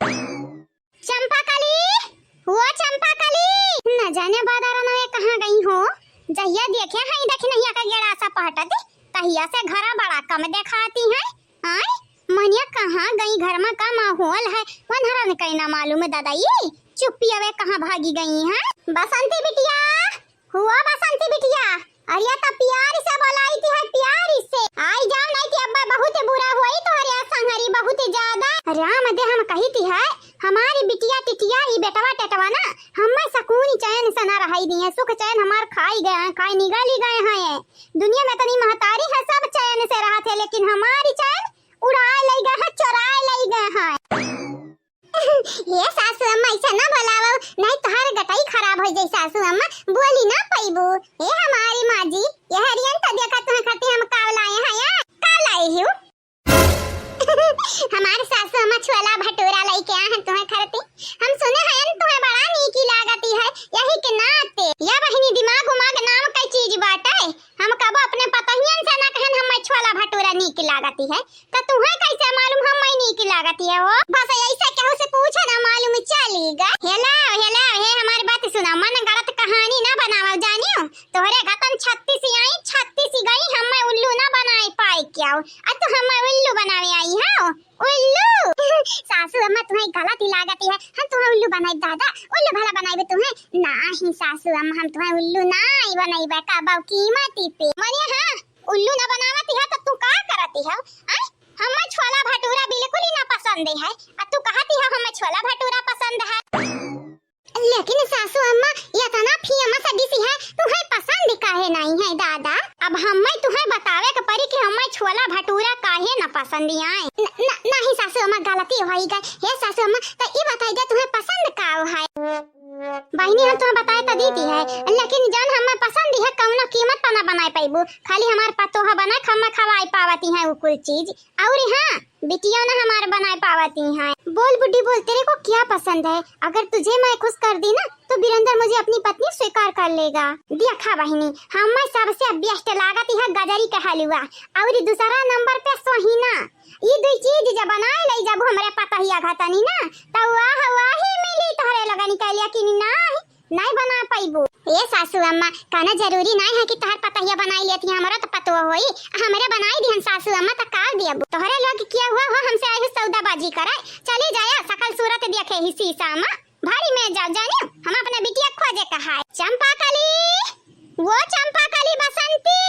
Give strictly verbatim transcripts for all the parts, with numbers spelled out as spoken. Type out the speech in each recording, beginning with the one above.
चंपा कली, वो चंपा कली, न जाने बादर नवे कहाँ गई हो। जहिया देखे हैं दखिनहिया का गेड़ासा पहटत, तहिया से घरा बड़ा कम देखाती हैं। आय, मनिया कहाँ गई, घर मा का माहौल है, वनहरन कई ना मालूम दादा, ई चुप्पी अवे कहाँ भागी गई हैं। बसंती बिटिया, हुआ बसंती बिटिया, अरे त प्यार से बोलाई थी है, प्यार से। आई जाओ, नहीं कि अब्बा बहुत बुरा होई तोहरे संगरी, बहुत ज्यादा। राम दे हम कही थी है, हमारी बिटिया टिटिया, ई बेटवा टेटवा ना, हमें सकून चैन से ना रहाई दिए, सुख चैन हमार खाई गए हैं, खाई निगल ही गए हैं। दुनिया में इतनी महतारी है, सब चैन से रहा थे, लेकिन हमारी चैन उड़ाए लई गए हैं, चोराए लई गए हैं। हे सासू अम्मा, ऐसा ना बोलावो, नहीं तोहर गटई खराब हो जाई सासू अम्मा, बोली ना पैबू। हे हमारी माँ जी, ये हरियन त देखा तुहे खातिर हम काव लाए हैं यार, काव लाए हो? हमारे सासू अम्मा छोला भटूरा लेके आए हैं तुहे खातिर। हम सुने हैं तुहे बड़ा नीकी लागती है, यही के नाते। या बहिनी दिमाग उमाग नाम कई चीज बाटे, हम कबो अपने पतोहियन से ना कहन हमें छोला भटूरा नीक लागती है, त तुहे कैसे मालूम हमें नीक लागती है हो? बस ऐसे केहू से पूछे ना मालूम चली गए। हेलो, हेलो, हे हमारी बात सुना, मन गलत कहानी ना बनावा जानियो। तोहरे घतन छत्तीस आई, छत्तीस गई, हमें उल्लू ना बनाए पाए क्या हो? आ तू हमें उल्लू बनावे आई हो? उल्लू। सासू अम्मा तुहे गलत ही लागती है, हम तुहे उल्लू बनाए दादा, उल्लू भला बनाए तुहे? नाही सासू अम्मा, हम तुहे उल्लू नाही बनाए, का बाऊ कीमती पे। मने हाँ, उल्लू ना बनावत है त तू का करती है? आय, हमें छोला भटूरा बिल्कुल ही ना पसंद है, आ तू कहती है हमें छोला भटूरा पसंद है। लेकिन सासू अम्मा, ये इतना फेमस डिश है, तुहे पसंद काहे नहीं है दादा? अब हमें तुहे बतावे के पड़ी कि हमें छोला भटूरा काहे ना पसंद आए। न, न, नहीं सासू अम्मा, गलती हो गई। हे सासू अम्मा, त ई बताई दे तुहे पसंद का है? बहिनी, हम तुम्हें बताए तो देती है, लेकिन जौन हमें पसंद है, कौनो कीमत पर ना बनाए पैबू। खाली हमार पतोह बना, हमें खवाए पावती है वो कुल चीज। और हाँ, बिटिया ना हमार बनाए पावती है। बोल बुड्ढी बोल, तेरे को क्या पसंद है? अगर तुझे मैं खुश कर दी ना, तो बिरंदर मुझे अपनी पत्नी स्वीकार कर लेगा। देखा बहिनी, हमें सबसे बेस्ट लागती है गजरी का हलवा, और दूसरा नंबर पे सोहिना। ई दुई चीज जब बनाए लई जब हमरे पतहिया घतनी ना, त वाह वाही मिली तोहरे लोगन के लिए कि नाही, नाही बना पाइबू। ए सासू अम्मा, कहना जरूरी नाही है कि तोहर पतहिया बनाई लेती, हमरो त पतोह होई, हमरे बनाई दिहन सासू अम्मा, त का दियबू? तोहरे लोग किया हुआ हो हमसे आई सौदाबाजी करे, चली जाया सकल सूरत देखे ही शीशा मा, भारी में जाओ जानियो, हम अपने बिटिया खोजे कहाए। चंपा कली, वो चंपा कली बसंती,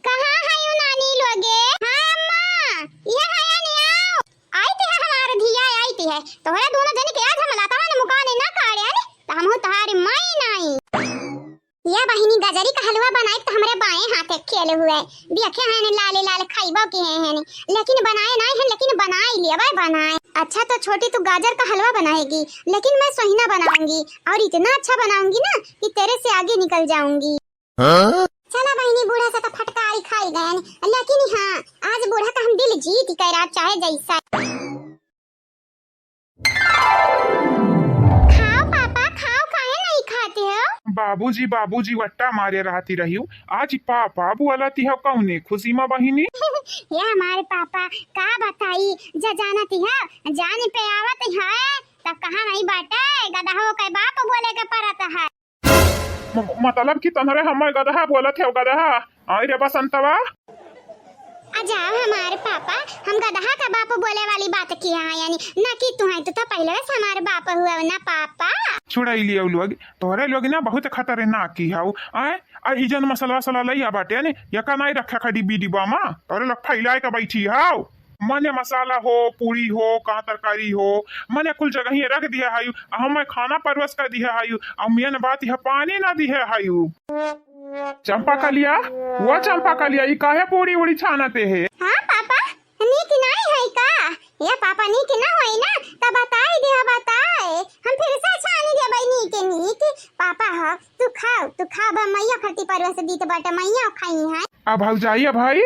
कहाँ है यू नानी लोगे? हाँ अम्मा, ये है या नहीं आओ? आई थी है हमार धिया, आई थी है। तोहरे दोनों जनी के आज हम लातावा ने मुकाने ना काढ़े ने, त हमहू तोहारी माई नाई। ये बहिनी गजरी का हलवा बनाई त हमरे बाएं हाथे खेले हुए। देखे हैं ने लाले लाल खाइबो के हैं ने, लेकिन बनाए नाई है, लेकिन बनाई लिया भाई बनाए। अच्छा तो छोटी तू गाजर का हलवा बनाएगी, लेकिन मैं सोहिना बनाऊंगी और इतना अच्छा बनाऊंगी ना कि तेरे से आगे निकल जाऊंगी। हाँ? चला बहिनी, बूढ़ा से तो फटकारी खाई गयन, लेकिन हाँ, आज बूढ़ा का हम दिल जीत के रात चाहे जैसा। खाओ पापा, खाओ, काहे नहीं खाते हो? बाबूजी, बाबूजी वट्टा मारे रहती रहियो। आज पापा बोलती हो कौने खुशी मा बहिनी? ये हमारे पापा का बताई, जा जानती हो, जान पे आवत है, तब कहाँ नहीं बाटे, गदहो के बाप बोले के पड़त है। म-, मतलब कि तोहरे हमें गदहा बोलत है, गदहा? आई रे बसंतवा। आ जाओ हमारे पापा, हम गदहा का बाप बोले वाली बात किया है, यानी ना कि तुहैं, तू तो पहले से हमारे बाप हुआ ना पापा। छुड़ाई लियो लोग, तोहरे लोग ना बहुत खतरनाक की हाउ। आए, आ ई जन मसलवा सला लइया बाटे ने, यका नाई रखे खा डिब्बी डिब्बा मा, तोहरे लोग फैलाए के बैठी हाउ। मने मसाला हो, पूरी हो, का तरकारी हो, मने कुल जगह ही रख दिया है, हमें खाना परवस कर दिया है, और मेन बात यह पानी ना दिया है। चंपा कलिया, वो चंपा कलिया, ई काहे पूरी उड़ी छानते है? हाँ पापा, नीक नाई है का? ये पापा नीक ना होई ना, त बताई दिया, बताए। हम फिर से छानी देबै नीक नीक। पापा ह, तू खाओ, तू खाओ, बा मैया खरती परवस दीत बाटे, मैया खाई है। आ भौजाई, आ भाई?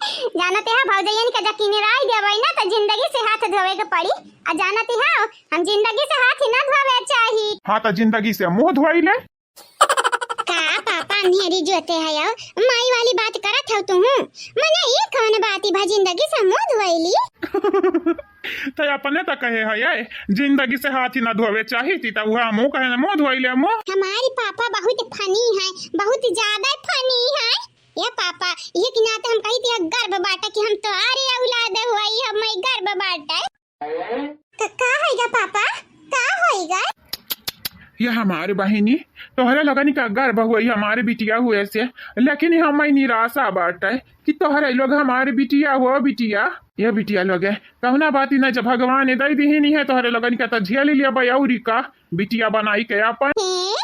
जानते हैं भौजैयन के जकिन राय देबै ना त जिंदगी से हाथ धोवे के पड़ी। आ जानते हो, हम जिंदगी से हाथ ही ना धोवे चाही। हाँ, त जिंदगी से मुंह धोई ले। का पापा, अन्हेरी जोते है यो, माई वाली बात करत हौ तुहूँ। मने ई कौन बात ई भा जिंदगी से मुँह धोइली? तै अपने त कहे है, ये जिंदगी से हाथ ही ना धोवे चाही थी, त उहे मुँह कहे ना मुँह धोइले मुँह। हमारी पापा बहुत funny है, बहुत ज्यादा funny है। ये पापा, ये कि नाते हम कही थी गर्व बाटे कि हम तोहरे औलाद हुआ, ये हमें गर्व बाटे। का, का होइगा पापा? का होइगा? ये हमारे बहिनी, तोहरे लोगन का गर्व हुआ, ये हमारे बिटिया हुए से, लेकिन ये हमें निराशा बाटे कि तोहरे लोग हमारे बिटिया हुआ, बिटिया, ये बिटिया लोग है, कहुना बात ही ना, जब भगवान ने दे दी ही नहीं है तोहरे लोगन का, तो झेल लिया बयाउरी का, बिटिया बनाई के अपन। ए,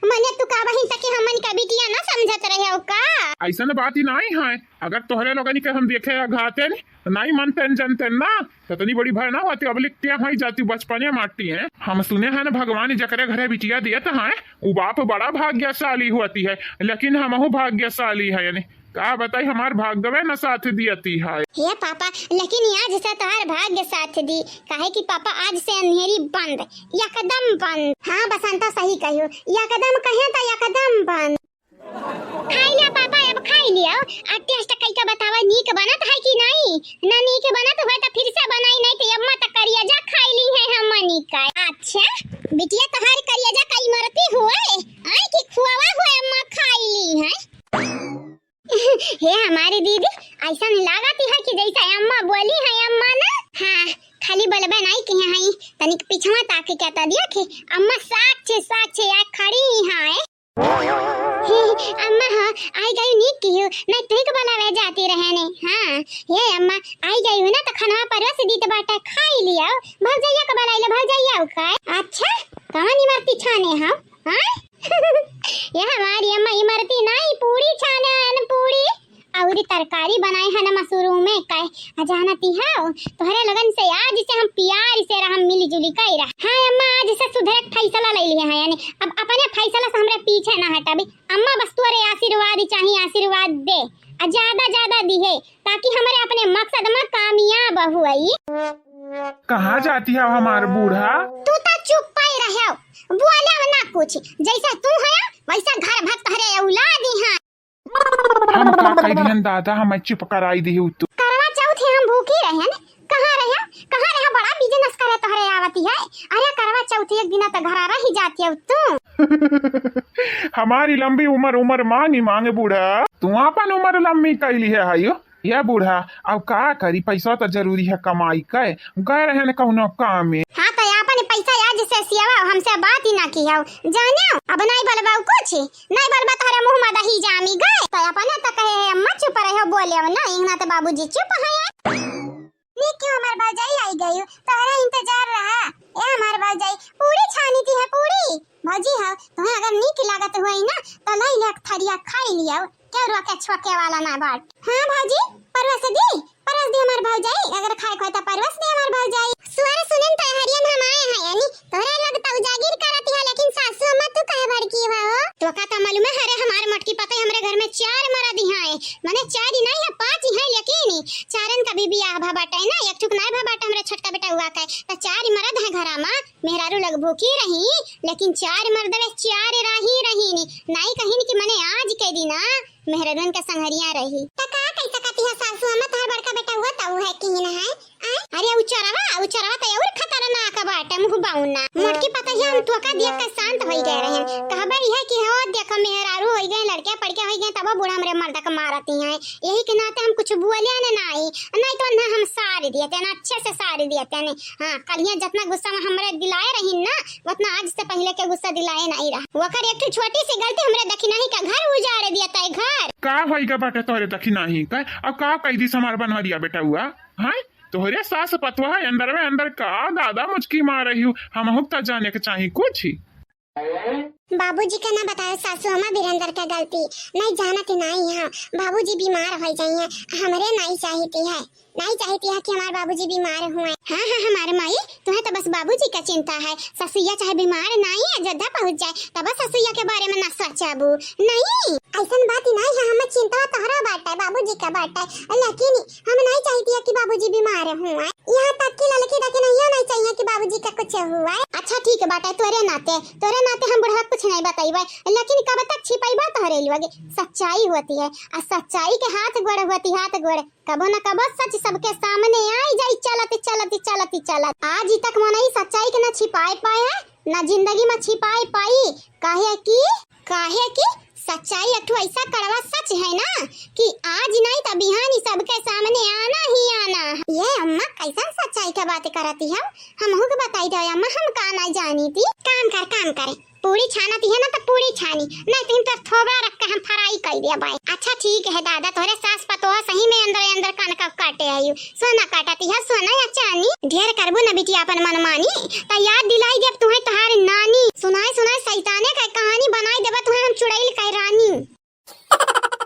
मने तू का बहिन सके हमन का बिटिया ना समझत रहे हो का? ऐसन बात ही नहीं है, अगर तोहरे लोगन के हम देखे अघाते नहीं, नहीं मनते न जनते ना, तो इतनी बड़ी भय ना होती। अब लिखते हैं जाती बचपने माटी है। हम सुने हैं ना भगवान जकरे घरे बिटिया दिए तो हैं, वो बाप बड़ा भाग्यशाली होती है, लेकिन हमहू भाग्यशाली है यानी का बताई, हमार भाग्यवे न साथ दियती है। हे पापा, लेकिन आज से तोहार भाग्य साथ दी, काहे कि पापा आज से अन्हेरी बंद, एकदम बंद। हाँ बसंता सही कहियो, एकदम कहे तो एकदम बंद। खाई लिया पापा, अब खाई लिया। आ taste कई का बतावा, नीक बनत है कि नहीं? ना नीक बनत हुए तो फिर से बनाई, नहीं तो अम्मा तो करिया जा खाई ली है हमनी का। अच्छा, बिटिया तोहार करिया जा कई मरती हुए, आए कि खुआवा हुए अम्मा खाई ली है। हे हमारी दीदी, ऐसा लागत है कि जैसे अम्मा बोली है अम्मा ना। हाँ, खाली बोलबे नहीं किहे हैं, तनिक पिछवा ताके क्या तो दिया कि अम्मा साच साच या खड़ी है। हे अम्मा हो, आई गई नीक की हो, मैं तुही को बुलावे जाती रहे ने। हाँ, हे अम्मा, आई गई हो ना तो खाना परोस दी तो बाटा खाई लिया। भौजैया को बुलाई ले, भौजैया का। अच्छा, कौन इमरती छाने हो? हाँ? ये हमारी अम्मा इमरती नहीं, पूरी छाने हैं, पूरी। और तरकारी बनाए है ना मशरूम में कहे। आ जानती हो, तोहरे लोगन से आज से हम प्यार से रह, मिली जुली कई रह। हाँ अम्मा, आज से सुधरे के फैसला ले लिए है, यानी अब अपने फैसला से हमरे पीछे ना हटाबी। अम्मा बस तोरे आशीर्वाद चाहिए, आशीर्वाद दे, आ ज्यादा ज्यादा दिहे, ताकि हमरे अपने मकसद में कामयाब हुई। कहाँ जाती है हमार बूढ़ा? तू तो चुप पाई रहे, बोले ना कुछ। जैसा तू है वैसा घर भर तोहरे औलाद ही है। हम का कह दिहन दादा, हमें चुप कराई दिहू तू। करवा चौथ है हम भूखी रहे न, कहाँ रहे, कहाँ रहे? बड़ा business करे तोहरे आवती है। अरे करवा चौथ एक दिन तो घर रही जाती है तू। हमारी लंबी उम्र, उम्र मांगी मांगे बूढ़ा, तू अपन उम्र लंबी कैली है हायो। ये बूढ़ा, अब का करी, पैसा तो जरूरी है कमाई के, गए रहे न कौनो काम में। हाँ तो अपन पैसा आज से सियावा, हमसे बात ही ना की हो, जाने अब नहीं बोलबा कुछ, नहीं बोलबा तोहरे मुँह में दही जामी गए। तो अपने तो कहे है अम्मा चुप रहे हो, बोले हो ना, इतना तो बाबूजी चुप है। नीक क्यों हमार भौजाई आई गई, तोहरा इंतजार रहा। ए हमार भौजाई, पूरी छानी थी है पूरी। भौजी हो, तुम्हें अगर नीक लागत हुई ना, तो लाई ले एक थरिया खाई लियो, क्यों रोके छोके वाला ना बाट। हाँ भौजी, परवस दी, परवस दी हमार भौजाई, अगर खाए को तो परवस दी हमार भौजाई। सुअर सुनन तो हरियन हम आए हैं, यानी तोहरे लोग तो उजागिर करती है, लेकिन सासू अम्मा तू काहे भड़की हुआ हो? तो का तो मालूम है, अरे हमारे मोटकी पता है, हमरे घर में चार मरद ही हैं, माने चार ही नहीं है, पाँच ही हैं, लेकिन चारन का भी बियाह भा बाटे ना, एक ठुक नहीं भा बाटे हमरे छोटका बेटा हुआ का, तो चार ही मरद है घरा में, मेहरारू लोग भूखी रही, लेकिन चार मर्दवे चार राही रही नी, नाई कहिन कि मने आज के दिना मेहरारून के संगरिया रही। त का कह सकती है सासू, हमें तोहर बड़का बेटा हुआ त उ है कि ना है? आय? अरे उ चरवा, उ चरवा त और खतरनाक बाटे, मुँह बाउना। मोटकी पतहिया हम तोका देख के शांत होई गए रहे। कहबे इहे कि हो देखो मेहरारू होई गए, लड़के पड़के होई गए, तब बूढ़ा हमरे मर्द के मारती हैं। यही के नाते हम कुछ बोले न नाई, नहीं तो ना हम सारी दिए थे, ना अच्छे से सारी दिए थे। हाँ, कलिया जितना गुस्सा में हमरे दिलाए रही ना, उतना आज से पहले के गुस्सा दिलाए नहीं रहा। वकर एक ठो छोटी सी गलती हमरे दखिनाही का घर उजाड़ दिया तय घर। का होई गा बाटे तोरे दखिनाही का? अब का कह दी हमार बनवरिया बेटा हुआ? हाँ, तोहरे सास पतवा है अंदर में अंदर का दादा मुचकी मार रही हूँ, हम हुक त जाने के चाही कुछ। बाबूजी का ना बताओ सासू अम्मा, बीरेंद्र का गलती नहीं जानत ही नहीं है। बाबूजी बीमार हो जाइए, हमरे नहीं चाहती है, नहीं चाहती है कि हमारे बाबूजी बीमार हुए। हाँ हाँ हमारे माई, तुम्हें तो बस बाबूजी का चिंता है। ससुइया चाहे बीमार नहीं है, जद्दा पहुँच जाए तब ससुइया के बारे में ना सोचबू। नहीं, ऐसन बात ही नहीं है, हमें चिंता तोहरा बाटे, बाबूजी का बाटे, लेकिन हम नहीं चाहती है कि बाबूजी बीमार हुए। यहाँ तक कि ललकी दखिनहियो नहीं चाहिए कि बाबूजी का कुछ हुआ। अच्छा ठीक बाटे, तोरे नाते, तोरे नाते हम बुढ़वा कुछ नहीं बतइबे, लेकिन कब तक छिपइबा तोहरे लोग? सच्चाई होती है, आ सच्चाई के हाथ गोड़ होती, हाथ गोड़। कबो न कबो सच सबके सामने आई जाई, चलत, चलत, चलत, चलत। आज ही तक मनई सच्चाई के न छिपाए पाए है, न जिंदगी में छिपाए पाई। काहे कि, काहे कि सच्चाई एक ठो ऐसा कड़वा सच है ना कि आज नहीं तो बिहान ही सबके सामने आना ही आना है। ये अम्मा कैसन सच्चाई के बात करती है? हमहू के बताई दे अम्मा, हम का नहीं जानी थी। काम कर, काम करे। पूरी छानत है ना तो पूरी छानी, नहीं तो तोर थोबड़ा रख के हम फ्राई कर देबै। अच्छा ठीक है दादा, तोहरे सास पतोह सही में अंदर अंदर कनका काटे आयु। सोना काटत है, सोना या चानी। ढेर करबू न बिटिया अपन मनमानी, त याद दिलाई देब तुहे तोहार नानी। सुनाए सुनाए सैताने का कहानी बनाई देबा तुहे हम चुड़ैल का रानी।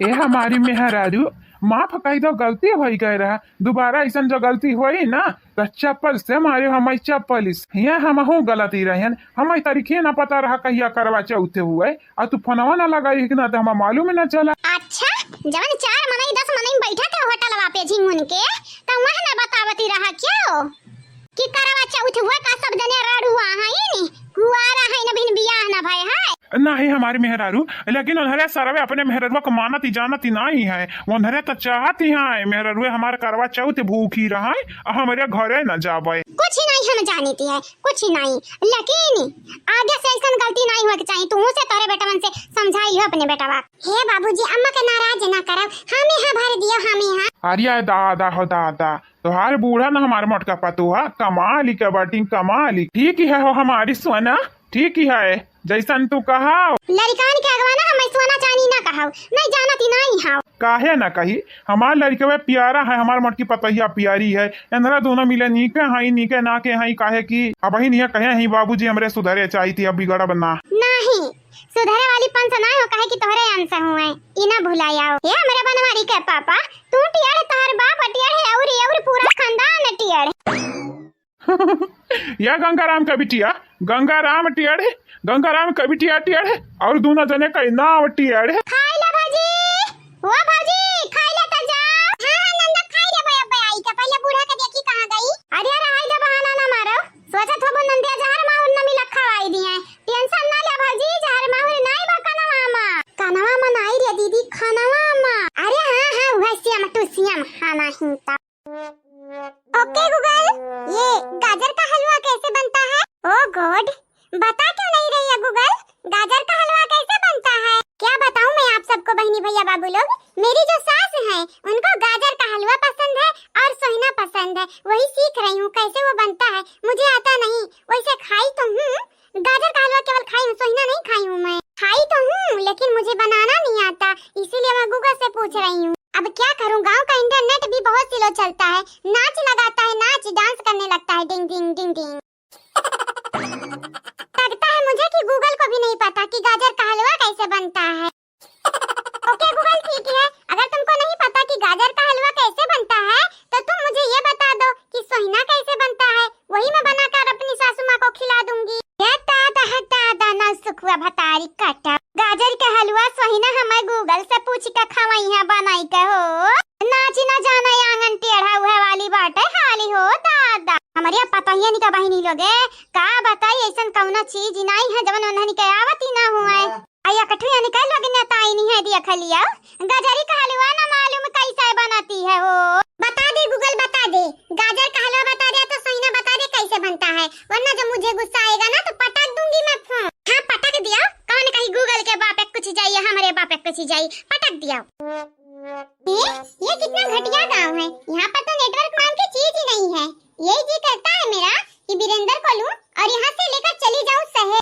ए हमारी मेहरारू, माफ कई दो, गलती होई गए रहा, दोबारा ऐसन जो गलती होई ना त चप्पल से मारे, हम चप्पल से। हियाँ हमहू गलती रहन, हम तरीके ना पता रहा कहिया करवा चौथे हुए, आ तू फोनवा ना लगाई कि ना त हमार मालूम ही ना चला। अच्छा, जवन चार मनई दस मनई बैठा थे होटलवा पे झिंगुन के, त वह ना बतावती रहा क्यों कि करवा चौथ हुआ का सब जने रड़ुआ है नी, कुआरा है ना, बिन बियाह ना भय है। नहीं हमारी मेहरारू, लेकिन उन्हरे सरवे अपने मेहररुआ को मानत ही जानत ही नहीं है। उन्हरे तो चाहत ही है मेहररुए हमार करवा चौथ भूखी रहे, आ हमरे घरे न जावे। कुछ ही नहीं हम जानित है, कुछ ही नहीं, लेकिन आगे से ऐसन गलती नहीं होए के चाहिए। तू से तोरे बेटवन से समझाई हो अपने बेटवा। हे बाबूजी, अम्मा के नाराज ना करब, हम यहाँ भर दियो, हम यहाँ। अरे दादा हो दादा, तोहार बूढ़ा न हमार मोटका पतोहा, कमाल ही के बाटी, कमाल ही। ठीक ही है हो हमारी सोना, ठीक ही है, जैसन तू कहा। लड़िकान के अगवा ना हम सोना चानी ना कहब, नहीं जानत ही नहीं हव। काहे ना कही, हमार लड़िकवे प्यारा है, हमार मोटकी पतोहिया प्यारी है, एनरा दोनों मिले नीके हई, नीके ना के हई, काहे कि अबहिन इहे कहे हई बाबूजी हमरे सुधरे चाहित ही, अब बिगड़ब ना। नहीं, सुधरे वाली पंस ना हो, काहे कि तोहरे अंश हुए, ई ना भुलाया हो। हे हमरे बनवारी के पापा, तू टियाड़, तोहर बाप टियाड़ है, और, और पूरा खानदान टियाड़। या गंगाराम का बिटिया, गंगाराम टियाड़, गंगाराम का बिटिया टियाड़, और दोनों जने का नाम टियाड़। खाई ला भौजी, ओ भौजी, खाई ला त जा। हाँ, हाँ, नंदा, खाई ले बे, अबे आई के, पहले बूढ़ा के देखी कहाँ गई। अरे यार, आई जा, बहाना ना मारो। सोचत होबो नंदिया जहर माहुर न मिला खवाई दिए। टेंशन ना ले भौजी, जहर माहुर नाई बा कनवा मा। कनवा मा नाई रे दीदी, खनवा मा। अरे हाँ, हाँ, उहे सियाम, टू सियाम, हाँ, नहीं ता। ओके गूगल, ये गाजर का हलवा कैसे बनता है? ओ गॉड, बता क्यों नहीं रही है गूगल, गाजर का हलवा कैसे बनता है? क्या बताऊं मैं आप सबको बहिनी भैया बाबू लोग, मेरी जो सास हैं उनको गाजर का हलवा पसंद है और सोहिना पसंद है, वही सीख रही हूँ कैसे वो बनता है। मुझे आता नहीं, वैसे खाई तो हूँ, गाजर का हलवा केवल खाई हूँ, सोहिना नहीं खाई हूँ मैं। खाई तो हूँ लेकिन मुझे बनाना नहीं आता, इसीलिए मैं गूगल से पूछ रही हूँ। अब क्या करूँ, गाँव का इंटरनेट भी बहुत स्लो चलता है, नाच लगाता है नाच, डांस करने लगता है डिंग डिंग डिंग डिंग। लगता है मुझे कि गूगल को भी नहीं पता कि गाजर का हलवा कैसे बनता है। ओके गूगल, ठीक है, अगर तुमको नहीं पता कि गाजर का हलवा कैसे बनता है तो तुम मुझे ये बता दो कि सोहिना कैसे बनता है, वही मैं बनाकर अपनी सासू माँ को खिला दूंगी। ये दादा है दादा, ना सुखुआ भतारी काटा। गाजर के हलवा सोहिना हमें गूगल से पूछ के खवाई है बनाई के हो। नाच न जाने आंगन टेढ़ा उहे वाली बाटे हाली हो दादा। हमरे पतोहियन का बहिनी लोगे, का बताई, ऐसन कौनो चीज नहीं है जवन उन्हन के आवत ही ना हुए। आई अकठुआ निकल लोग नेताई नहीं है दिया खलिया। गजरी का हलवा ना मालूम कैसे बनाती है हो। बता दे गूगल, बता दे, गाजर का हलवा बता दे तो सोहिना बता दे कैसे बनता है, वरना जब मुझे गुस्सा आएगा ना तो पटक दूंगी मैं फोन। हाँ पटक दिया, कौन कही गूगल के बापे कुछ जाइए, हमरे बापे कुछ जाई, पटक दिया। ए, ये कितना घटिया गांव है, यहाँ पर तो नेटवर्क नाम की चीज ही नहीं है। ये जी करता है मेरा कि वीरेंद्र को लूं और यहाँ से लेकर चली जाऊं शहर।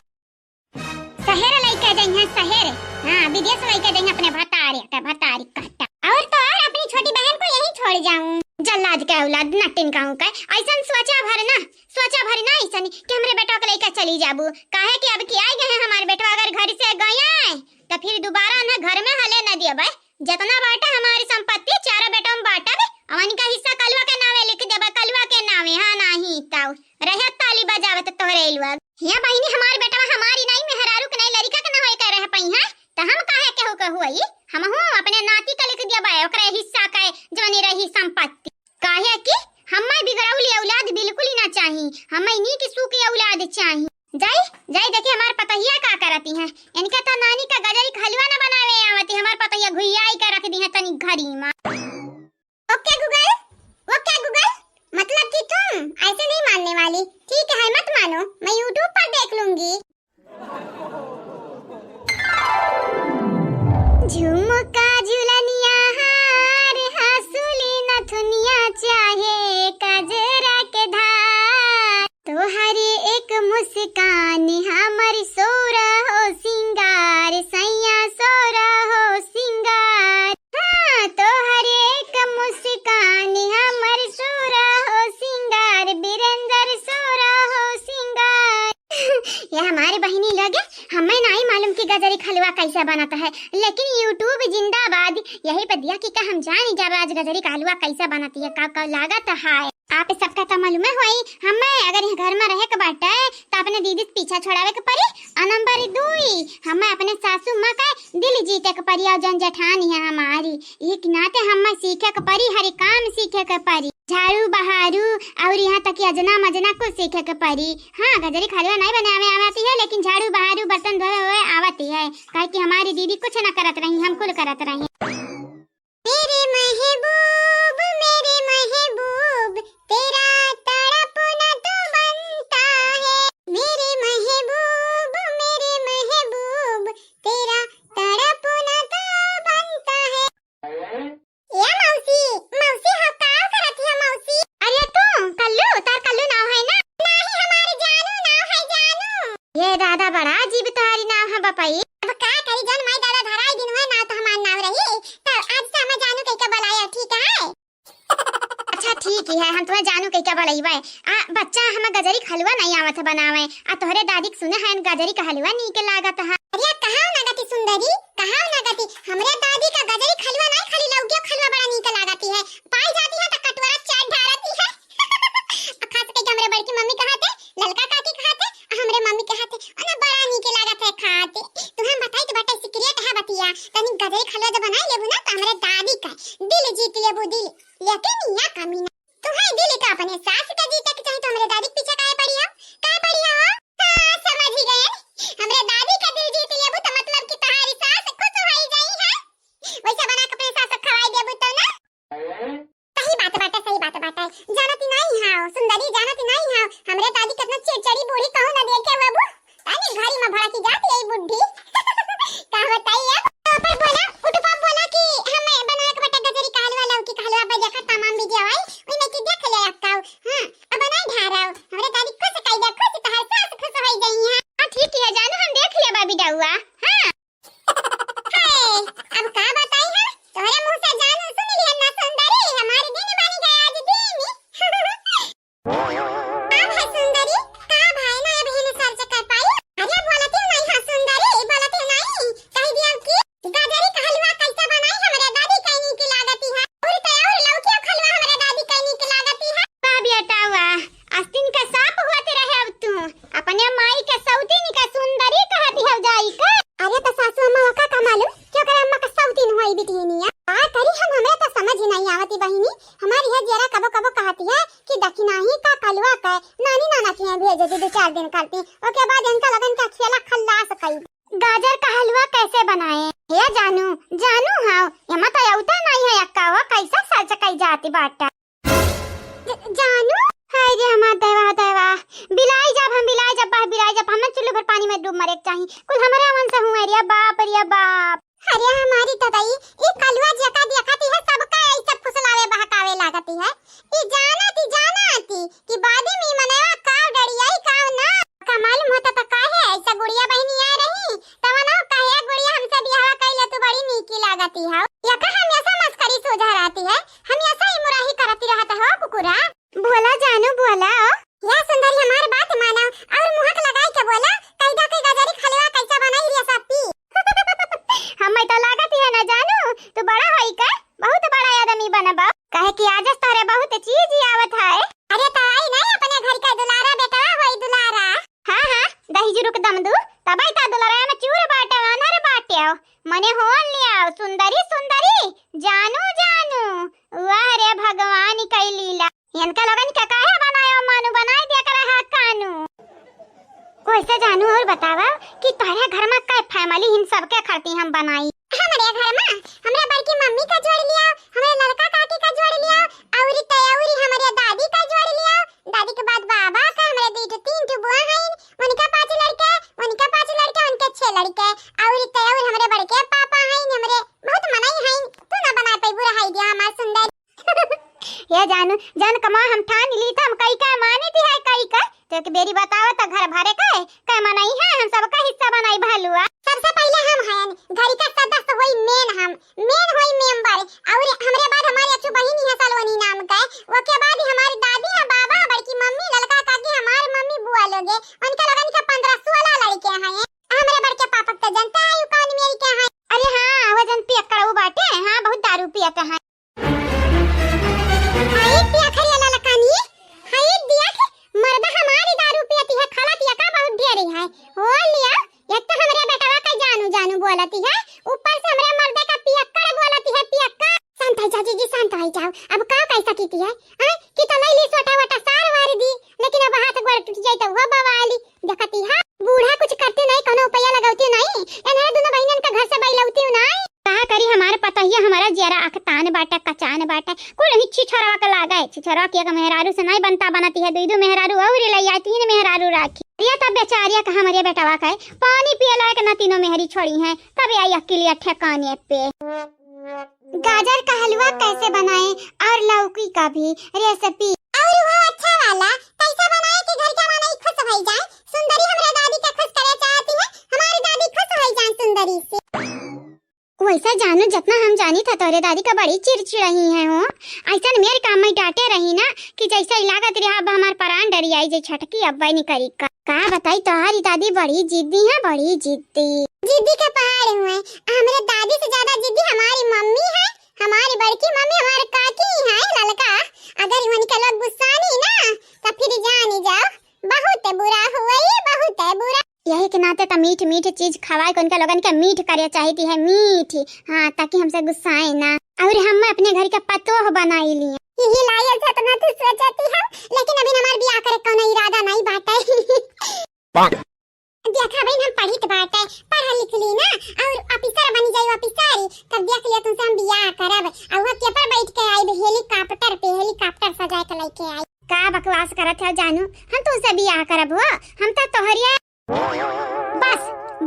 शहर लइके जइहें, शहर। हाँ, विदेश लइके जइहें अपने भतारे के, भतारी कहता। और तो और अपनी छोटी बहन को यहीं छोड़ जाऊं। जल्लाद के औलाद, नटिन कहूं के। ऐसन सोचा भर ना, सोचा भर ना ऐसन कि हमरे बेटवा के लइके चली जाबू। काहे कि अब की आई गए हमारे बेटवा, अगर घर से गए तो फिर दोबारा उन्हें घर में हले न दिए भाई। जितना बाटे हमारी संपत्ति चारों बेटों में बांटब, अवन का हिस्सा कलुआ के नावे लिख देबा, कलुआ के नावे, हाँ नाही ताऊ। रहे ताली बजावत तोहरे लोग। हिया बहिनी हमार बेटवा हमारी नाई मेहरारू के नाई लड़िका के ना होए के रह पई है, त हम काहे केहू के हुई? हमहू अपने नाती के लिख देबा, ओकरे हिस्सा के जवनी रही संपत्ति। काहे कि हमें बिगड़ौली औलाद बिल्कुल ही ना चाही, हमें नीक सूख औलाद चाही। जाई, जाई देखी हमार पतहिया का करती हैं। इनके तो नानी का गजरी का हलवा न बनावे आवती, हमार पतहिया घुइयाई के रख दी है तनी घरी मा। OK Google, OK Google, मतलब कि तुम ऐसे नहीं मानने वाली। ठीक है, मत मानो, मैं YouTube पर देख लूंगी। झुमका, झुलनिया, हार, हंसुली, नथुनिया, चाहे कजरा के धार, तोहरे एक मुस्कान हमर सोरहो सिंगार, सैया सोरहो सिंगार। हाँ, तोहरे एक मुस्कान हमर सोरहो सिंगार, बीरेंद्र सोरहो सिंगार। ये हमारी बहिनी लोग, हमें नाहीं मालूम कि गजरी का हलवा कैसे बनत है, लेकिन YouTube जिंदाबाद। यही पे दिया कि का हम जानी जाब आज गजरी का हलवा कैसे बनत है, का का लागत है। आप सबका तो मालूम है होई, हमें अगर यहाँ घर में रहे के बाटे तो अपने दीदी से पीछा छोड़ावे के पड़ी। और नंबर दुई, हमें अपने सासू माँ का दिल जीते के पड़ी। और जौन जेठानी है हमारी, एक नाते हमें सीखे के पड़ी, हर काम सीखे के पड़ी। झाड़ू बहारू और यहाँ तक कि अजना मजना कुछ सीखे के परी। हाँ, गजरी का हलवा नहीं बनावे आवती है, लेकिन झाड़ू बहारू बर्तन धोए हुए आवती है, काहे कि हमारी दीदी कुछ ना करत रही, हम कुल करत रही। मेरे महबूब, मेरे महबूब, तेरा तड़पना तो बनता है। मेरे महबूब, मेरे महबूब, तेरा तड़पना तो बनता है। ए मौसी, मौसी हो, का करत हिया मौसी? अरे तू कल्लू, तार कल्लू नाव है ना? नाही, हमारे जानू नाव है, जानू। ये दादा, बड़ा अजीब तोहारी नाव है बपई। अब का करी, जौन माई दादा धराई दिन हुए नाव तो हमार नाव रही, तो आज से हमें जानू कह के बुलाया, ठीक है? अच्छा ठीक ही है, हम तुम्हें जानू कह के बुलाइबे। आ बच्चा, हमें गजरी का हलवा नहीं आवत है बनावे, आ तोहरे दादी के सुने हैं गजरी का हलवा नीक लागत है। अरे कहाँ ना गति सुंदरी, कहाँ ना गति, हमरे दादी का गजरी का हलवा नहीं, खाली लौकिया का हलवा बड़ा नीक लागती है। पाई जाती है तो कटोरा चाट ढारती है। आ खास करके हमरे बड़की मम्मी के हाथे, ललका काकी के हाथे, आ हमरे मम्मी के हाथे, ओना बड़ा नीक लागत है खाते। तुहें बताई तो बाटे secret है बतिया, तनी गजरी का हलवा जब बनाई लेबू ना तो हमरे दादी का दिल जीत लेबू, दिल। लेकिन या कमी ना, तुहें दिल का अपने सास का जीते के चाही, तो हमरे दादी के पीछे काहे पड़ी हो? काहे पड़ी हो? हाँ, समझ ही गए। हमरे दादी का दिल जीत लेबू तो मतलब कि तुम्हारी सास खुश होई जाई है। वैसे बना के अपने सास को खवाई देबू तो ना? सही बात बाटे, सही बात बाटे। जानती नहीं हाव सुंदरी, जानती नहीं हाव, हमरे दादी कितना चिड़चिड़ी बूढ़ी, कहूँ ना देखे बाबू। तानी घरी में भड़की जाती है बुढ़ी। का बताई अब? तो पर बोला, उठपा बोला कि हम बनाए के बेटा गजरी का हलवा, लौकी का हलवा, बजा का तमाम video आई, ओई में के देख ले आपका। हाँ, अब बनाए ढारव। हमरे दादी खुश कई दे, खुश तोहार सास खुश होई जाई है। हाँ, ठीक है जानू, हम देख लेबा video वा। हाँ। हाय, अब का बताई हम? तोहरे मुंह से जानू सुन लिहन ना सुंदरी, हमारे दिन बन गए आज दिन। का भाई सुंदरी, का भाई ना अब हिन सर्च कर पाई? अरे बोलती नहीं हाँ सुंदरी, बोलती नहीं। कह दिया कि गजरी का हलवा कैसे बनाई हमरे दादी कहनी की लागती है। और तो और लौकिया का हलवा हमरे दादी कहनी की लागती है। वाह बेटा वाह, आस्तीन का सांप होते रहे अब तू। अपने माई के सौतीन का सुंदरी कहती हो जाई का? अरे तो सासू अम्मा का, का मालूम क्यों करे अम्मा का सौतीन होई बिटिनिया। का करी हम, हमरे तो समझ ही नहीं आवती बहिनी। हमारी है जियरा कबो कबो कहती है कि दखिनाही का कलवा के नानी नाना के यहाँ भेज दे दो चार दिन करती, ओके बाद इनका लगन का खेला खल्लास कई। गाजर का हलवा कैसे बनाए? हे जानू, जानू हाव, एमा तो अउते नहीं है अक्का, वो कैसे सर्च कई जाती बाटा। ज-, जानू? हाय रे हमार दैवा, दैवा। बिलाई जब हम, बिलाई जब, बाह, बिलाई जब, हमें चुल्लू भर पानी में डूब मरे के चाही। कुल हमरे अवन से हुए रे बाप, रे बाप। अरे हमारी तदई, ई कलुआ जेका देखती है, सबका ऐसे फुसलावे बहकावे लागती है। ई जानती, जानती कि बादी में मनवा काव डरियाई काव ना। का मालूम होता तो काहे ऐसा गुड़िया बहिनी आ रही? तवनो काहे गुड़िया हमसे बियाह कइले तू बड़ी नीकी लागती है। या का हम ऐसा मस्करी सोझा रहती है? हम ऐसा ही मुराही करती रहत हो कुकुरा। बोला जानू बोला। ओ। या सुंदरी हमार बात मानो और मुहक लगाई के बोला, कैदा के गजरी खलवा कैसा बनाई रे सत्ती। हमें तो लागत है ना जानू, तू बड़ा होई का, बहुत बड़ा आदमी बनबा। काहे कि आज तोरे बहुत चीज ही आवत है। अरे तो आई नहीं अपने वैसे जानू और बतावा कि तोहरे घर मा कै family हिन, सबके खातिर हम बनाई। हमरे घर मा हमरे बड़की मम्मी का जोड़ लिया, हमरे ललका काकी का जोड़ लिया, अउरी ते अउरी हमरे दादी का जोड़ लिया। दादी के बाद बाबा का, हमरे दुई ठो तीन ठो बुआ हईन, उनका पाँच लड़के, उनका पाँच लड़के, उनके छह लड़के, अउरी ते अउरी हमरे बड़के पापा हईन, हमरे बहुत मनई हईन। तू ना बना पैबू रहाई दिया हमार सुंदर। ये जानू, जन कमा हम ठान ली त हम कई का मानी थी है कई का। तो एक बेरी बतावा त घर भरे का है, कै मनई है, हम सबका हिस्सा बनाई भलुआ। सबसे पहिले हम हयन, घर का सदस्य होई main हम, main होई member। अउर हमरे बाद हमारी अच्छू बहिन है सलोनी नाम का, ओके बाद ही हमारी दादी है, बाबा, बड़की मम्मी, ललका काकी, हमारी मम्मी, बुआ लोगे, उनके लोगन के पन्द्रह सोलह लड़के हैं। हमरे बड़के पापा के तो जनता है, यू कौन मेरी के हैं। अरे हाँ, वो जन पियक्कड़ वो बाटे, हाँ, बहुत दारू पियत हैं। हाय पिया खरिया ललकानी, हाय दिया के मर्दा हमारी दारू पियती है, खलत या का बहुत ढेरी है। हो लिया, एक तो हमरे बेटवा का जानू जानू बोलती है, ऊपर से हमरे मर्दे का पियक्कड़ बोलती है, पियक्कड़। शांत हो जाओ जीजी, शांत हो जाओ। अब का कैसा कीती है, हाँ? कि तो लैली सोटा वोटा सार वार दी, लेकिन अब हाथ गोड़ टूट जाए तो वो बवाली। देखती है, बूढ़ा कुछ करती नहीं, कोनो उपाय लगौती नहीं, एनहे दोनों बहिनन का घर से बैलौती नहीं। का करी हमार पतोहिया, हमारा जियरा अकतान बाटे, कचान बाटे, कुल ही छिछोरवा के लागे। छिछोरवा के एक मेहरारू से नहीं बनता बनती है, दुई दो मेहरारू अउर लैया, तीन मेहरारू राखी। ये तब बेचारिया का हमरे बेटवा का है, पानी पिए लायक न तीनों मेहरी छोड़ी हैं, तब आई अकिलिया ठेकाने पे। गाजर का हलवा कैसे बनाए और लौकी का भी recipe। और वो अच्छा वाला कैसे बनाए कि घर के मनई खुश हो जाए। सुंदरी हमरे दादी के खुश करे चाहती है, हमारी दादी खुश हो जाए सुंदरी से। वैसे जानू, जितना हम जानी था तोहरे दादी का बड़ी चिड़चिड़ही है हो। ऐसन मेरे काम में डांटे रही ना कि जैसे ही लागत रहा अब हमार परान डरी आई जे छटकी अब नहीं करी का। का बताई तोहरी दादी बड़ी जिद्दी है, बड़ी जिद्दी। जिद्दी के पहाड़ हुए, हमरे दादी से ज्यादा जिद्दी हमारी मम्मी है, हमारी बड़की मम्मी, हमारे काकी है ललका। अगर उनके लोग गुस्सा नहीं ना तो फिर जानी जाओ बहुत बुरा हुआ, ये बहुत बुरा। यही के नाते त मीठ मीठ चीज खवाए, उनका लोगन के मीठ करे चाहती है, मीठ। हाँ, ताकि हमसे गुस्साए ना। और हम अपने घर के पतोह बनाई लिए। यही लायल से इतना तू सोचती हो, लेकिन अभी हमार बियाह करे कोनो इरादा नहीं बाटे। देखा बहन, हम पढ़ित बाटे, पढ़ लिख ली ना और officer बनी जाई, officer, तब देख लिया तुमसे हम बियाह करब। और वो के पर बैठ के आइब, helicopter पे, helicopter सजा के लेके आई। का बकवास करत है जानू, हम तुमसे बियाह करब हो, हम तो तोहरिया बस,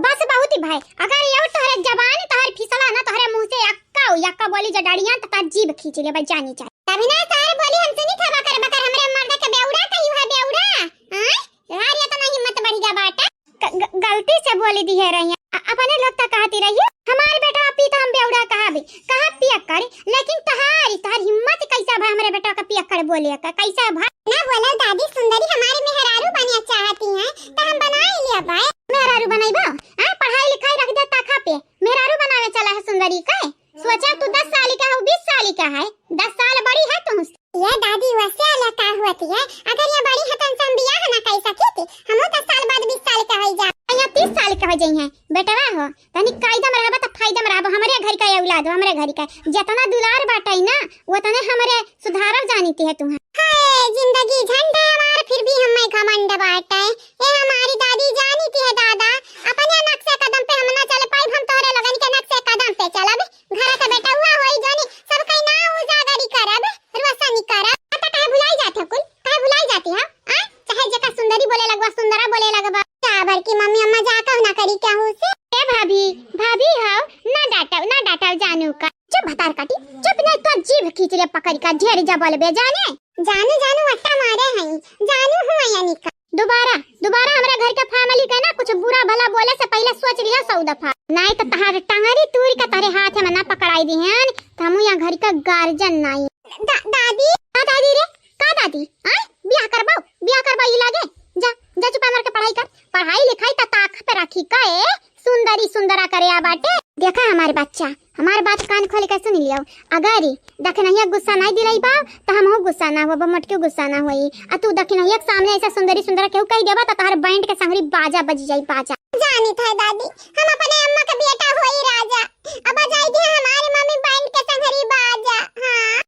बस बहुत ही भाई। अगर ये तोहरे जबान तोहर फिसला ना, तोहरे मुंह से यक्का, यक्का बोली जडाड़ियां तो तार जीभ खींच ले भाई, जानी चाहे। तभी ना सार बोली हम सुनी था बकर बकर, हमरे मर्द के बेउड़ा कही है बेउड़ा। हाँ? यार ये तो नहीं हिम्मत बढ़ गया बाटा। ग-, ग-, गलती से बोली दी है रही। अ-, अपने लोग तो कहती रही, हमार बेटा पी तो हम बेउड़ा कहा भी, कहा पियक्कड़, लेकिन तहारी, तहार हिम्मत कैसा भा हमरे बेटा का पियक्कड़ बोले का, कैसा भा? ना बोला दादी, सुंदरी हमारी मेहरारू बने चाहती हैं, तो हम बना ही लिया भाई। मेहरारू बनैबा? हाँ, पढ़ाई लिखाई रख दे ताखा पे, मेहरारू बनावे चला है सुंदरी का। सोचा तू दस साल का हो, बीस साल का है, दस साल बड़ी है तुमसे। ये दादी वैसे अलग का हुआ थी है, अगर ये बड़ी है तो हम बियाह ना कर सकी थी, हम दस साल बाद बीस साल का हो जा। यहाँ तीस साल का हो जाई है, बेटवा हो, तनी कायदा में रहबा त फायदा में रहबा, हमरे घर का ये औलाद हो, हमरे घर का, जितना दुलार बाटे ना, वो तने हमरे सुधारल जानी थी है तुम। हाय, जिंदगी झंड है हमार, फिर भी हमें घमंड बाटे। ए हमारी दादी जानी थी है दादा, अपने नक्शे कदम पे हम ना चल पाई, हम तोहरे लोगन के नक्शे कदम पे चलब। घर के बेटा हुआ होई जोनी, सब कहीं ना उजागरी करब, रोशनी करब। पता काहे भुलाई जात हो कुल, काहे भुलाई जाती हो? आ? चाहे जेका सुंदरी बोले लगबा, सुंदरा बोले लगबा। का बड़की मम्मी अम्मा जा कहू ना करी केहू से। ए भाभी, भाभी हो, ना डांटो, ना डांटो जानू का। चुप भतार काटी, चुप नहीं तो जीभ खींच ले पकड़ का, ढेर जबल बे जाने। जानू, जानू अट्टा मारे हैं, जानू हुआ यानी का। दोबारा, दोबारा हमरा घर के family के ना कुछ बुरा भला बोले से पहले सोच लिया सौ दफा। नहीं तो तहार टंगरी तूर के तहरे हाथ में ना पकड़ाई दी हैं, तो हमू यहाँ घर का guardian नहीं। दा-, दादी। का दादी रे? का दादी? आय? बियाह करबो? बियाह करबो ई लागे? जा, जा चुप मार के पढ़ाई कर। पढ़ाई लिखाई त ताक पे रखी का ए? सुंदरी सुंदरा करे आ बाटे। देखा हमार बच्चा, हमार बात कान खोल के सुन लियो। अगर ई दखिनहिया गुस्सा नहीं दिलाई बा, त हमहू गुस्सा ना होबो, मोटकियो गुस्सा ना होई। आ तू दखिनहिया के सामने ऐसा सुंदरी सुंदरा केहू कह देबा, त तहार बैंड के संगरी बाजा बज जाई, बाजा। जानी था दादी, हम अपने अम्मा के बेटा होई राजा। अब आ जाई थी हमारी मम्मी बैंड के संगरी बाजा। हाँ।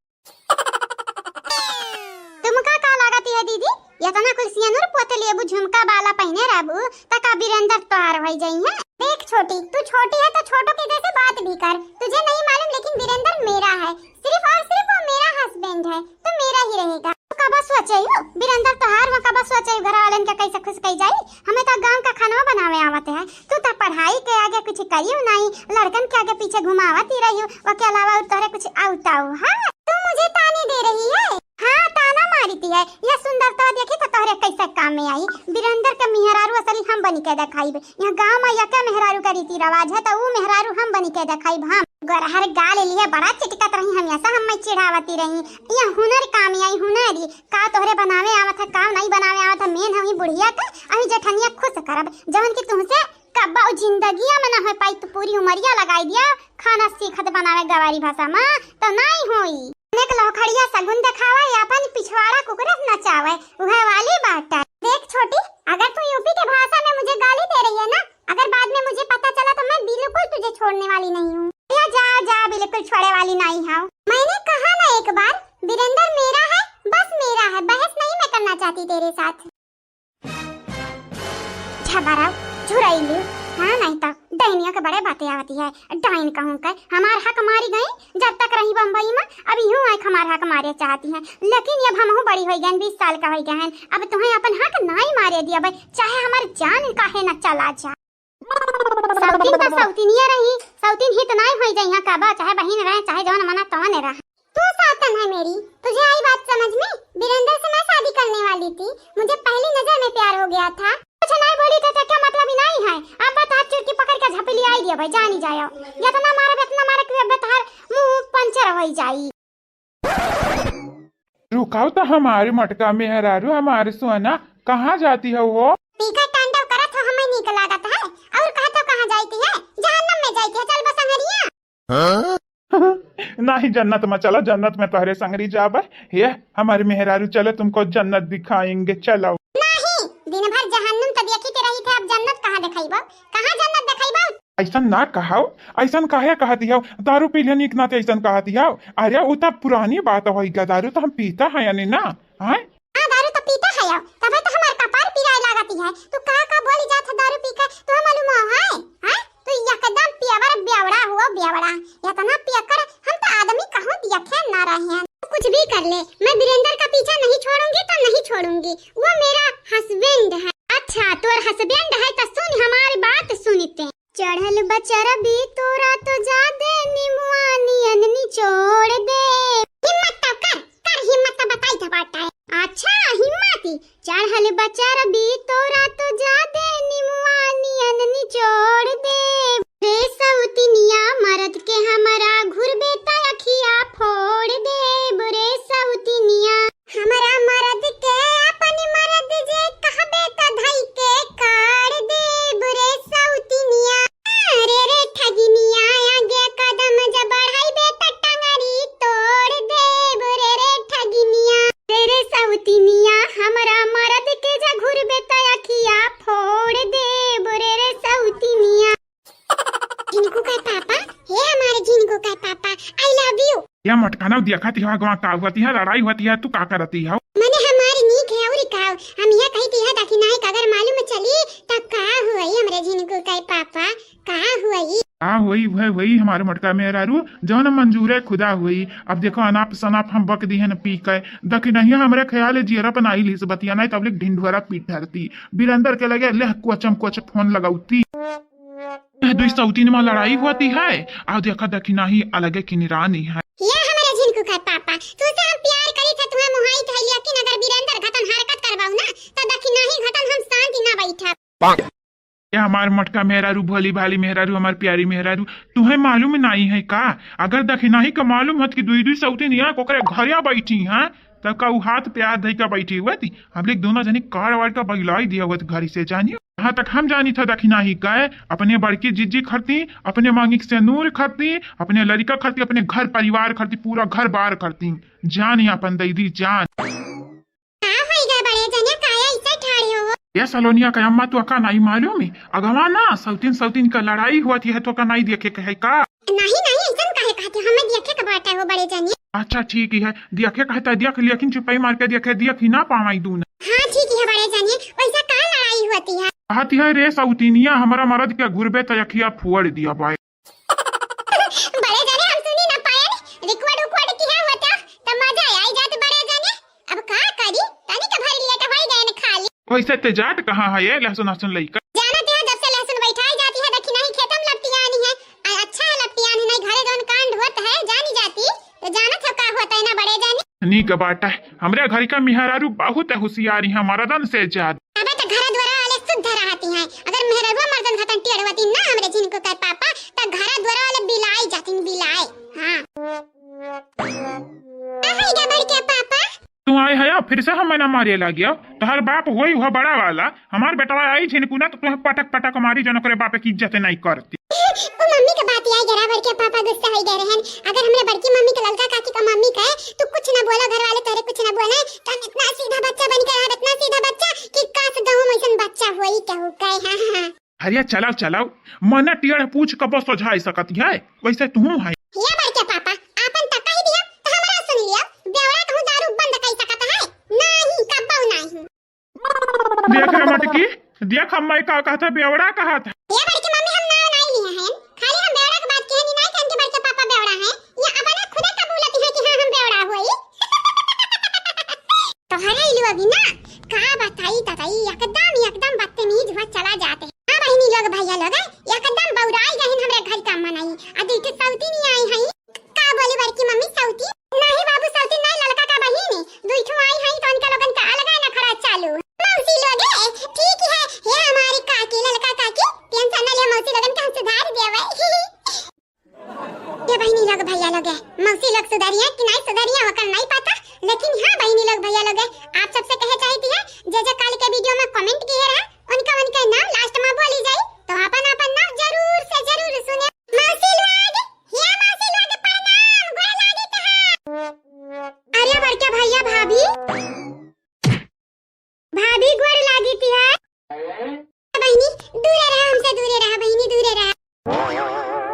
तुमका का लागत है दीदी? इतना कुल सियनुर पोते लेबू, झुमका बाला पहिने रहबू, त का वीरेंद्र तोहार होई जाई है? देख छोटी, तू छोटी है तो छोटों के जैसे बात भी कर। तुझे नहीं मालूम लेकिन वीरेंद्र मेरा है, सिर्फ और सिर्फ वो मेरा husband है, तो मेरा ही रहेगा। तू कबा सोचे हो वीरेंद्र तोहार, वो कबा सोचे हो घर वालन के कैसे खुश कई जाई? हमें तो गांव का खानवा बनावे आवत है। तू तो पढ़ाई के आगे कुछ करियो नहीं, लड़कन के आगे पीछे घुमावत ही रही हो, ओके अलावा और तोहरे कुछ आवता हो? हाँ, तू मुझे ताने दे रही है। हाँ, ताना मारती है। यह सुंदरता देखी तो तोहरे कैसे काम में आई। वीरेंद्र के मेहरारू असली हम बनी के देखाइब। यह गांव में यका मेहरारू का रीति रिवाज है, तो ऊ मेहरारू हम बनी के देखाइब। हम गोरहर गाल लिए बड़ा चिटकत रही, हमेशा हम मैं चिढ़ावती रही। यह हुनर काम में आई, हुनर। का तोहरे बनावे आवत है, का नहीं बनावे आवत है, मेन हम ही बुढ़िया के, अभी जेठनिया खुश करब, जवन की तुमसे कब्बा उ जिंदगिया में ना हो पाई। तू पूरी उमरिया लगाई दिया खाना सीखत बनावे गवारी भाषा में, तो नहीं होई। अनेक लोखड़िया सगुन देखावे, अपन पिछवाड़ा कुकुरे से नचावे, उहे वाली बात है। देख छोटी, अगर तू यूपी के भाषा में मुझे गाली दे रही है ना, अगर बाद में मुझे पता चला तो मैं बिल्कुल तुझे छोड़ने वाली नहीं हूँ। या जा, जा, बिल्कुल छोड़े वाली नहीं हूँ। मैंने कहा ना एक बार, वीरेंद्र मेरा है, बस मेरा है, बहस नहीं मैं करना चाहती तेरे साथ। झबराओ, झुरैलू। हाँ, नहीं तो डैनिया के बड़े बातें आवती है। डाइन कहूँ के हमार हक मारी गई, जब तक रही बम्बई में, अब यूं आए हमार हक मारे चाहती हैं। लेकिन अब हमहू बड़ी हो गए, बीस साल का हो गए हैं, अब तुम्हें अपन हक नहीं मारे दिया भाई, चाहे हमार जान काहे न चला जा। सौतीन तो सौतीनिया रही, सौतीन हित नहीं हो जाई, यहाँ का बा, चाहे बहिन रहे, चाहे जवन मना तवन रहे। तू सौतन है मेरी, तुझे आई बात समझ में? वीरेंद्र से मैं शादी करने वाली थी, मुझे पहली नजर में प्यार हो गया था। कुछ नहीं बोली तो क्या मतलब ही नहीं है, अब बता चुटकी पकड़ के झपली आई दिया भाई, जानी जाओ। इतना मारे, इतना मारे कि अब तहार मुंह पंचर हो जाई। रुकाओ तो हमारे मटका मेहरारू, हमारे सोना, कहाँ जाती है वो? पीका तांडव करत हो, हमें नीक लागत है। और कहा तो कहाँ जाती है? जहन्नम में जाती है। चल बस अंगरिया। नहीं, जन्नत में चलो, जन्नत में तोहरे संगरी जाबे। ये हमारे मेहरारू, चलो तुमको जन्नत दिखाएंगे, चलो। नहीं, दिन भर जहन्नुम तो देखी के रही थे, अब जन्नत कहाँ दिखाइबो? कहाँ जन्नत दिखाइबो? ऐसन ना कहाओ, ऐसन काहे कहती हो? दारू पी लेनी के नाते ऐसन कहती हो? अरे, वो तो पुरानी बात होई गा, दारू तो हम पीता है यानी ना, हैं? हाँ, दारू तो पीता है, तबे तो हमार कपार पिराए लागती है। तू का का बोली जात है दारू पी के, तू मालूम हो है? हैं? तू एकदम पियवर बेवड़ा हुआ, बेवड़ा। इतना पियकर हम तो आदमी कहूँ देखे ना रहे हैं। तू कुछ भी कर ले, मैं वीरेंद्र का पीछा नहीं छोड़ूंगी तो नहीं छोड़ूंगी। वो मेरा husband है। अच्छा, तोर husband है तो सुन हमारी बात सुनते। चढ़ल बचरबी तोरा तो जादे निमुआ नियन निचोड़ दे। हिम्मत तो कर, कर हिम्मत तो बताई था बाटा है। अच्छा, हिम्मत ही। चढ़ल बचरबी तोरा तो जादे निमुआ नियन निचोड़ दे। रे सौतिनिया मरद के हमरा घुरबे त अखिया फोड़ देब रे सौतिनिया। हमरा मरद के अपन मरद जे कहबे त धई के काढ़ देब रे सौतिनिया। रे रे ठगिनिया, आगे कदम जब बढ़ाइबे त टंगरी तोड़ देब रे रे ठगिनिया। रे रे सौतिनिया, हमरा मरद के जे घुरबे त अखिया फोड़ देब रे रे सौतिनिया। झिनकू का पापा, हे हमारे झिनकू का पापा, I love you। या मटकाना देखत ही, अगवा का हुआ तिहा, लड़ाई हुआ तिहा, तू का करती हो? मने हमारी नीक है और का, हम यह कही तिहा ताकि नाई का अगर मालूम चली त का हुई हमरे झिनकू का पापा, का हुई? का हुई, वह हुई हमारे मटका मेहरारू, जौन मंजूर है खुदा हुई। अब देखो अनाप शनाप हम बक दी है न पी के, दखिनहिया हमरे ख्याल है जियरा पर नाई ली से बतिया, नाई तबले ढिंढुरा पीट धरती, वीरेंद्र के लगे लेह कोचम कोच फोन लगाउती। दुई सौतीन में लड़ाई होती है, आ देखा दखिनही अलगे किनिरानी है। ये हमारे झिनकू का पापा, तुझसे हम प्यार करी थे, तुम्हें मुहाई थे, लेकिन अगर वीरेंद्र घटन हरकत करवाऊ ना, तो दखिनही घटन हम शांति ना बैठा। ये हमार मटका मेहरारू, भोली भाली मेहरारू, हमार प्यारी मेहरारू, तुम्हें मालूम नहीं है का? अगर दखिनही का मालूम होत कि दुई दुई सौतीन यहाँ ओकरे घरे बैठी हैं, तब का उ हाथ पे हाथ धई का बैठी हुआ थी? हम लोग दोनों जने काट वाट का बगलाई दिया हुआ था घर से, जानियो। जहाँ तक हम जानी था दखिनही का, अपने बड़की जिज्जी खरती, अपने मांगिक से नूर खरती, अपने लड़का खरती, अपने घर परिवार खरती, पूरा घर बार खरती। जान या अपन दई दी जान। का होई गा बड़े जने, काहे ऐसे ठाड़े हो? ये सलोनिया का अम्मा, तू का नाई मालूम है? अगवा ना सौतीन सौतीन का लड़ाई हुआ थी है, तो का नाई देखे के है का? नहीं, नहीं, ऐसन काहे कहते हो? हमें देखे के बाटे हो बड़े जने। अच्छा ठीक ही है, देखे कहता देख, लेकिन चुपाई मार के देखे, देख ही ना पावाई दून। हाँ ठीक है बड़े जाने, वैसा का लड़ाई होती है? कहती है, "रे सौतीनिया, हमरा मरद के घुरबे त अखिया फोड़ दिया बाय।" बड़े जाने, हम सुनी ना पायन, record उकॉर्ड किया होता त मजा आई जात बड़े जाने। अब का करी, तनी के भर लेट होई गए न खाली। वैसे ते जात कहाँ है ये लहसुन हसुन लइका? जानत है, जब से लहसुन बैठाई जाती है, देखी नहीं खेतम लपटियानी है। आ, अच्छा है लपटियानी नहीं, घरे जौन कांड होत है, जानी जाती, तो जानत हो का होत है ना बड़े जानी। नीक बात है, हमरे घर का मिहरारू बहुत होशियारी है, मर्दन से ज्यादा। अबे तो घर द्वारा वाले शुद्ध रहती हैं, अगर मेहररुआ मर्दन घटन टेढ़वती ना हमरे जिनको कर पापा, तो घर द्वारा वाले बिलाई जाती, बिलाई। हाँ। का है गा बड़के पापा? तू आए हया, फिर से हमें ना मारे लागिया। तोहर बाप होई हुआ बड़ा वाला, हमार बेटवा आई झिनकुना तो तुहे पटक पटक मारी, जन ओकरे बापे की इज्जत नहीं करती। ओ मम्मी के बात आई जरा, बड़के पापा गुस्सा हो गए रहन। अगर हमरे बड़की मम्मी के ललका काकी का मम्मी कहे, "तू कुछ ना बोलो, घर वाले तोरे कुछ ना बोले," तो हम इतना सीधा बच्चा बन के रहब, इतना सीधा बच्चा कि काश गहूं में ऐसन बच्चा होई केहू कहे। हाँ, हाँ, हाँ। हरिया चलाओ, चलाओ, मना टेढ़ पूछ कबो सोझाई सकत है, वैसे तुहूं है। ये बड़के पापा, आपन त कह दिया, तो हमारा सुन लिया, बेवड़ा कहूं दारू बंद कर सकत है? नहीं, कब्बो नहीं। देख रे मटकी, देख हम मैं का कहता, बेवड़ा कहत है। ये बड़के मम्मी हम नाव नहीं लिए हैं, खाली हम बेवड़ा के बात कहे नहीं, नहीं कहें कि बड़के पापा बेवड़ा हैं, ये अपना खुदे कबूलत है कि हाँ हम बेवड़ा होई। तोहरे ई लोग ना, का बताई दादा, ई एकदम, एकदम बदतमीज हुआ चला जाते हैं। हाँ बहिनी लोग, भैया लोग, एकदम बौराई गहिन हमरे घर का मनई। आ दुई ठे सौतीनी आई हैं। का बोली बड़की मम्मी, सौती? नहीं बाबू, सौती नहीं, ललका का बहिनी। दुई ठो आई हैं तो उनका लोगन का अलग है नखरा चालू। मौसी लोग, ठीक है, ये हमारी काकी, ललका काकी, टेंशन न ले, मौसी लोगन का हम सुधार देवे। ये बहिनी लोग, भैया लोग है, मौसी लोग सुधरिया कि नहीं सुधरिया, ओकर नहीं पता, लेकिन हाँ बहिनी लोग, भैया लोग है, आप सबसे कहे चाहती है, जे जे काल के वीडियो में कमेंट किए रहा, उनका उनके नाम लास्ट में बोली जाई, तो अपन अपन नाम जरूर से जरूर सुने। मौसी लोग, हे मौसी लोग, प्रणाम, गोड़ लागी कहा। अरे बड़के भैया भाभी, भाभी गोड़ लागी तिहार। बहिनी दूरे रहा, हमसे दूरे रहा बहिनी, दूरे रहा।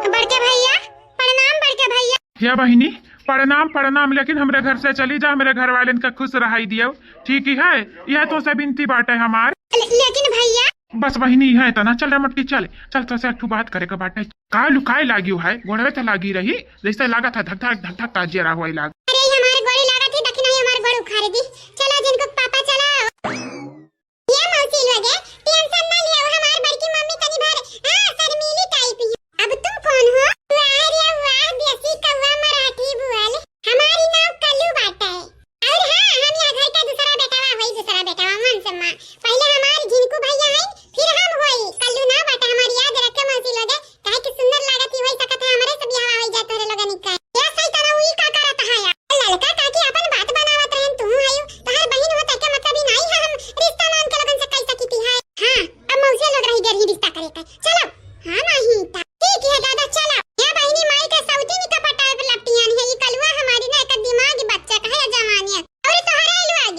बड़के भैया प्रणाम, बड़के भैया। हे बहिनी प्रणाम प्रणाम, लेकिन हमरे घर से चली जा, हमरे घर वालेन का खुश रहाई दियो, ठीक ही है, यह तो से बिनती बाटे हमार। ले-, लेकिन भैया। बस बहिनी है तना, चल रे मटकी चल, चल तो से एक ठो बात करे के बाटे। का लुकाए लागियो है, गोड़वे तो लागी रही, जैसे लागत है धक धक धक धक का जेरा होए लाग। अरे, ई हमार गोड़ी लागत ही, देखी नहीं हमार गोड़ उखाड़ दी। चला जिनको पापा चला। ये मौसी लोग है, टेंशन ना लियो, हमार बड़की मम्मी तनी भर, हाँ, शर्मीली टाइप ही। अब तुम कौन हो? वाह रे वाह, देसी कौवा मराठी बोल। हमारी नाव कल्लू बाटा है। और हाँ, हम यहाँ घर का दूसरा बेटावा, वही दूसरा बेटावा, मान सम्मान। पहले हमार झिनकू भैया है, फिर हम होई। कल्लू ना बाटा हमार, याद रखे मौसी लोग है। काहे कि सुंदर लागत ही, होई सकत है हमरे से बियाह होई जाए तोरे लोगन का। ए सैताना, उई का करत है यार? ललका काकी अपन बात बनावत रहन, तू आयु, तोहर बहिन हो, तेके मतलब ही नहीं है हम रिश्ता नाम के लोगन से कह सकी थी है। हाँ, अब मौसी लोग रही गई रिश्ता करे का। चलो, हाँ नहीं ता। ठीक है दादा, चलो। ये बहिनी माई के सौतीनी का पटाए पे लपटियान है, ई कलुआ हमारी ना एक दिमाग बच्चा का है जवानी है। और तोहरे लोग,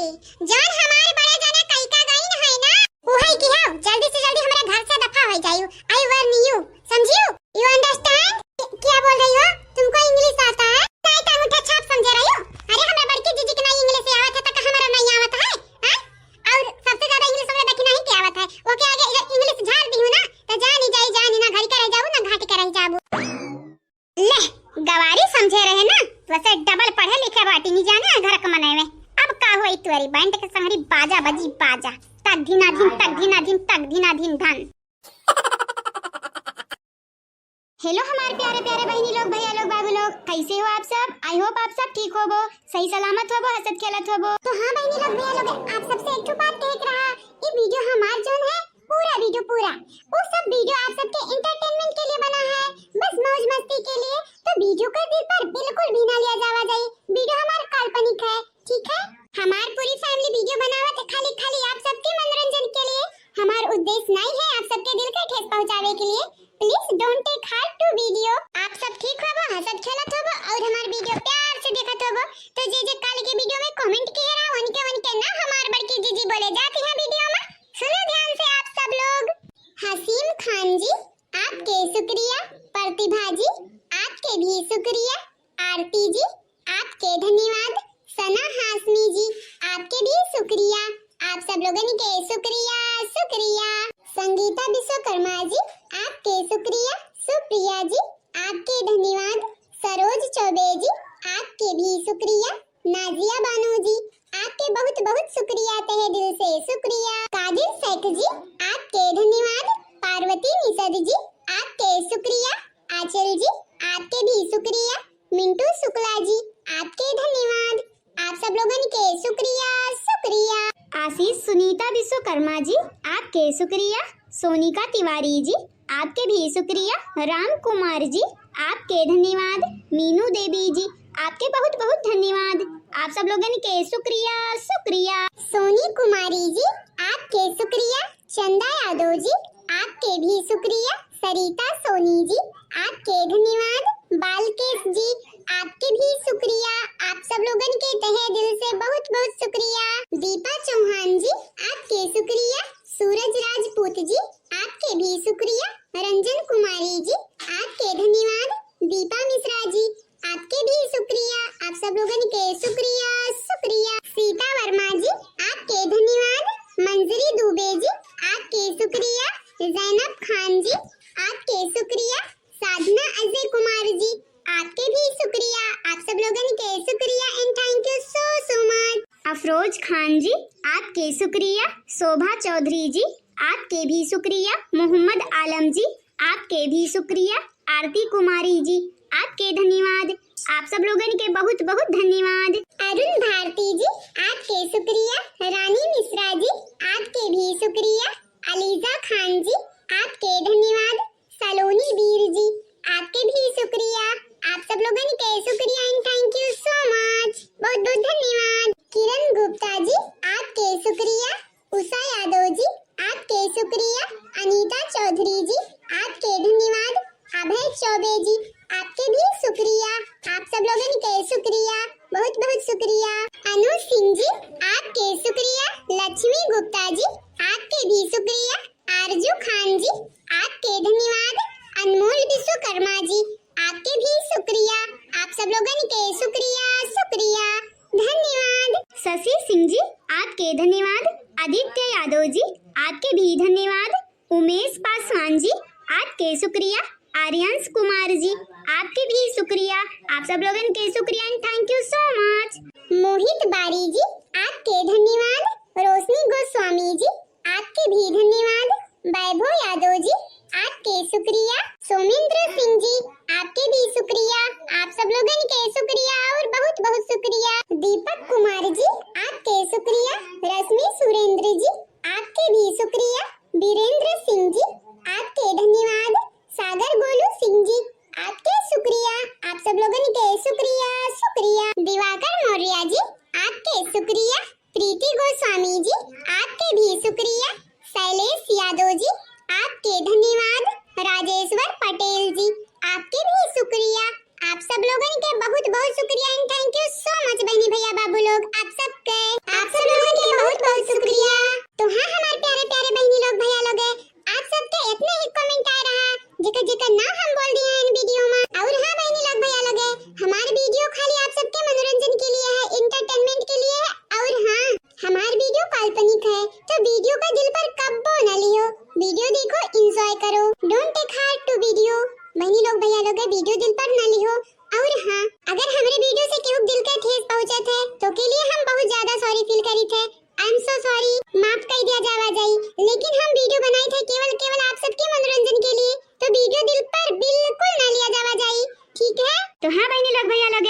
जौन हमारे बड़े जने कई का गई न है ना, उहे की हो, जल्दी से जल्दी हमारे घर से दफा हो जाइयो। I warn you, समझियो? You understand? क्या बोल रही हो? तुमको इंग्लिश आता है? नहीं तो अंगूठा छाप समझे रही हो? अरे, हमरा बड़की जीजी के नहीं इंग्लिश आवत है, तो का हमरा नहीं आवत है? हाँ? और सबसे ज्यादा इंग्लिश हमरा दखिना ही के आवत है। ओके आगे अगर इंग्लिश झाड़ दी हूँ ना, तो जानी जाई, जानी ना घर के रह जाबू, ना घाट के रह जाबू। ले, गवारी समझे रहे ना, वैसे डबल पढ़े लिखे बाटी, नहीं जाने घर के मनई में। अब का होई तोरी बैंड के संगरी बाजा बजी बाजा, तक धिना धिन, तक धिना धिन, तक धिना धिन धन। हेलो हमारे प्यारे प्यारे बहिनी लोग, भैया लोग, बाबू लोग, कैसे हो आप सब? I hope आप सब ठीक होबो, सही सलामत होबो, हंसत खेलत होबो। तो हाँ बहिनी लोग, भैया लोग, आप सबसे एक ठो बात कहे के रहा, ये वीडियो हमार जौन है, पूरा वीडियो पूरा, वो सब वीडियो आप सबके एंटरटेनमेंट के लिए बना है, बस मौज मस्ती के लिए। तो वीडियो के दिल पर बिल्कुल भी ना लिया जावा जाए, वीडियो हमार काल्पनिक है, ठीक है? हमार पूरी फैमिली वीडियो बनावत है खाली खाली आप सबके मनोरंजन के लिए। हमार उद्देश्य नहीं है आप सबके दिल के ठेस पहुंचावे के लिए। Please don't take heart to video। आप सब ठीक होबो, हंसत खेलत होबो और हमार वीडियो प्यार से देखत होबो। तो जे जे काल के वीडियो में कमेंट किए रहा, उनके उनके ना हमार बड़की जीजी बोले जाती है वीडियो में। सुनो ध्यान से आप सब लोग। हसीम खान जी, आपके शुक्रिया। प्रतिभा जी, आपके भी शुक्रिया। आरती जी, आपके धन्यवाद। सना हाशमी जी, आपके भी शुक्रिया। आप सब लोगन गीता विश्वकर्मा जी, आपके शुक्रिया। सुप्रिया जी, आपके धन्यवाद। सरोज चौबे जी, आपके भी शुक्रिया। नाजिया बानो जी, आपके बहुत बहुत शुक्रिया, तहे दिल से शुक्रिया। कादिर शेख जी, आपके धन्यवाद। पार्वती निषद जी, आपके शुक्रिया। आंचल जी, आपके भी शुक्रिया। मिंटू शुक्ला जी, आपके धन्यवाद। आप सब लोगन के शुक्रिया, शुक्रिया। आशीष सुनीता विश्वकर्मा जी, आपके शुक्रिया। सोनिका तिवारी जी, आपके भी शुक्रिया। राम कुमार जी, आपके धन्यवाद। मीनू देवी जी, आपके बहुत बहुत धन्यवाद। आप सब लोगन के शुक्रिया, शुक्रिया। सोनी कुमारी जी, आपके शुक्रिया। चंदा यादव जी, आपके भी शुक्रिया। सरिता सोनी जी, आपके धन्यवाद। बालकेश जी, आपके भी शुक्रिया। आप सब लोगन के तहे दिल से बहुत बहुत शुक्रिया। दीपा चौहान जी, आपके शुक्रिया। सूरज राजपूत जी, आपके भी शुक्रिया। रंजन कुमारी जी, आपके धन्यवाद। दीपा मिश्रा जी, आपके भी शुक्रिया। आप सब लोगन के शुक्रिया, शुक्रिया। सीता वर्मा जी, आपके धन्यवाद। मंजरी दुबे जी, आपके शुक्रिया। जैनब खान जी, आपके शुक्रिया। साधना अजय कुमार जी, आपके भी शुक्रिया। आप सब लोगन के शुक्रिया and thank you so so much। अफरोज खान जी, आपके शुक्रिया। शोभा चौधरी जी, आपके भी शुक्रिया। मोहम्मद आलम जी, आपके भी शुक्रिया। आरती कुमारी जी, आपके धन्यवाद। आप सब लोगन के बहुत बहुत धन्यवाद। अरुण भारती जी, आपके शुक्रिया। रानी मिश्रा जी, आपके भी शुक्रिया। अलीजा खान जी, आपके धन्यवाद। सलोनी वीर जी, आपके भी शुक्रिया। आप सब लोगन के शुक्रिया and thank you so much। बहुत बहुत धन्यवाद। किरण गुप्ता जी, आपके शुक्रिया। उषा यादव जी, आपके शुक्रिया। अनीता चौधरी जी, आपके धन्यवाद। अभय चौबे जी, आपके भी शुक्रिया। आप सब लोगन के शुक्रिया, बहुत बहुत शुक्रिया। अनुज सिंह जी, आपके शुक्रिया। लक्ष्मी गुप्ता जी, आपके भी शुक्रिया। आरजू खान जी, आपके धन्यवाद। अनमोल विश्वकर्मा जी, आपके भी शुक्रिया। आप सब लोगन के शुक्रिया, शुक्रिया, धन्यवाद। शशि सिंह जी, आपके धन्यवाद। आदित्य यादव जी, आपके भी धन्यवाद। उमेश पासवान जी, आपके शुक्रिया। आर्यांश कुमार जी, आपके भी शुक्रिया। आप सब लोगन के शुक्रिया and thank you so much। मोहित बारी जी, आपके धन्यवाद। रोशनी गोस्वामी जी, आपके भी धन्यवाद। वैभव यादव जी, आपके शुक्रिया। सोमेंद्र सिंह जी, आपके भी शुक्रिया। आप सब लोगन के शुक्रिया और बहुत बहुत शुक्रिया। दीपक कुमार जी, आपके शुक्रिया। रश्मि सुरेंद्र जी, आपके भी शुक्रिया। वीरेंद्र सिंह जी, आपके धन्यवाद। सागर गोलू सिंह जी, आपके शुक्रिया। आप सब लोगन के शुक्रिया, शुक्रिया। दिवाकर मौर्य जी, आपके शुक्रिया। प्रीति गोस्वामी जी, आपके भी शुक्रिया। शैलेश यादव जी, आपके धन्यवाद। राजेश्वर पटेल जी, आपके भी शुक्रिया। आप सब लोगन के बहुत बहुत शुक्रिया and thank you so much बहनी भैया बाबू लोग, आप सबके, आप सब लोगन के बहुत बहुत शुक्रिया। तो हाँ हमारे प्यारे प्यारे बहनी लोग भैया लोग, आप सबके इतने ही comment आ रहा जेकर जेकर नाम हम बोल दिए हैं इन video में। और हाँ बहनी लोग भैया लोग, हमारे video खाली आप सबके मनोरंजन के लिए है, entertainment के लिए है। और हाँ हमार video काल्पनिक है, तो video का दिल पर कब्बो ना लिहो। Video देखो, enjoy करो, don't take heart to video। बहनी लोग भैया लोग, video दिल पर ना लिहो। और हाँ, अगर हमरे video से केहू दिल के ठेस पहुँचत है, तो के लिए हम बहुत ज्यादा sorry feel करित है। I am so sorry, माफ कई दिया जावा जाई, लेकिन हम video बनाई थे केवल, केवल आप सबके मनोरंजन के लिए, तो video दिल पर बिल्कुल ना लिया जावा जाई, ठीक है? तो हाँ बहनी लोग भैया लोग,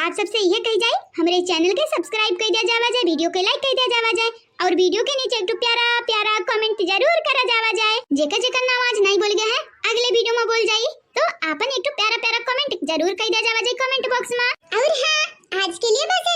आप सबसे यह कही जाए, हमरे channel के subscribe कई दिया जावा जाए, video के like कई दिया जावा जाए, और video के नीचे एक ठो प्यारा प्यारा comment जरूर करा जावा जाए। जेकर जेकर नाम आज नहीं बोल गया है, अगले video में बोल जाई, तो आपन एक ठो प्यारा प्यारा comment जरूर कई दिया जावा जाए comment box में। और हाँ, आज के लिए बस